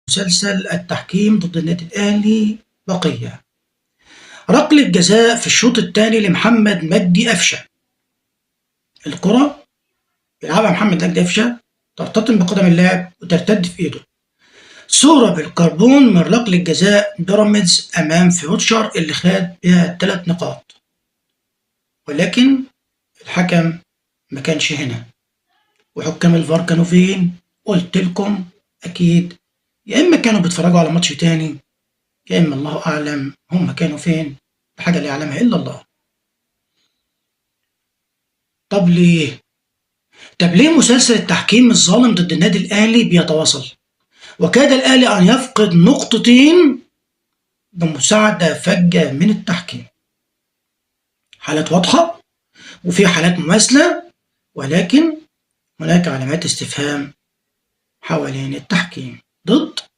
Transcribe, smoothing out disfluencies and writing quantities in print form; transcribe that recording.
لمسلسل التحكيم ضد النادي الأهلي بقية. ركلة جزاء في الشوط الثاني لمحمد مجدي أفشة، الكرة بيلعبها محمد مجدي أفشة، ترتطم بقدم اللاعب وترتد في إيده. صورة بالكربون من ركلة جزاء بيراميدز أمام فيوتشر اللي خد بها 3 نقاط، ولكن الحكم ما كانش هنا. وحكام الفار كانوا فين؟ قلت لكم أكيد يا إما كانوا بيتفرجوا على ماتش تاني، يا إما الله أعلم هم كانوا فين، حاجة لا يعلمها إلا الله. طب ليه؟ طب ليه مسلسل التحكيم الظالم ضد النادي الأهلي بيتواصل؟ وكاد الأهلي أن يفقد نقطتين بمساعدة فجة من التحكيم. حالات واضحة وفي حالات مماثلة، ولكن هناك علامات استفهام حوالين التحكيم ضد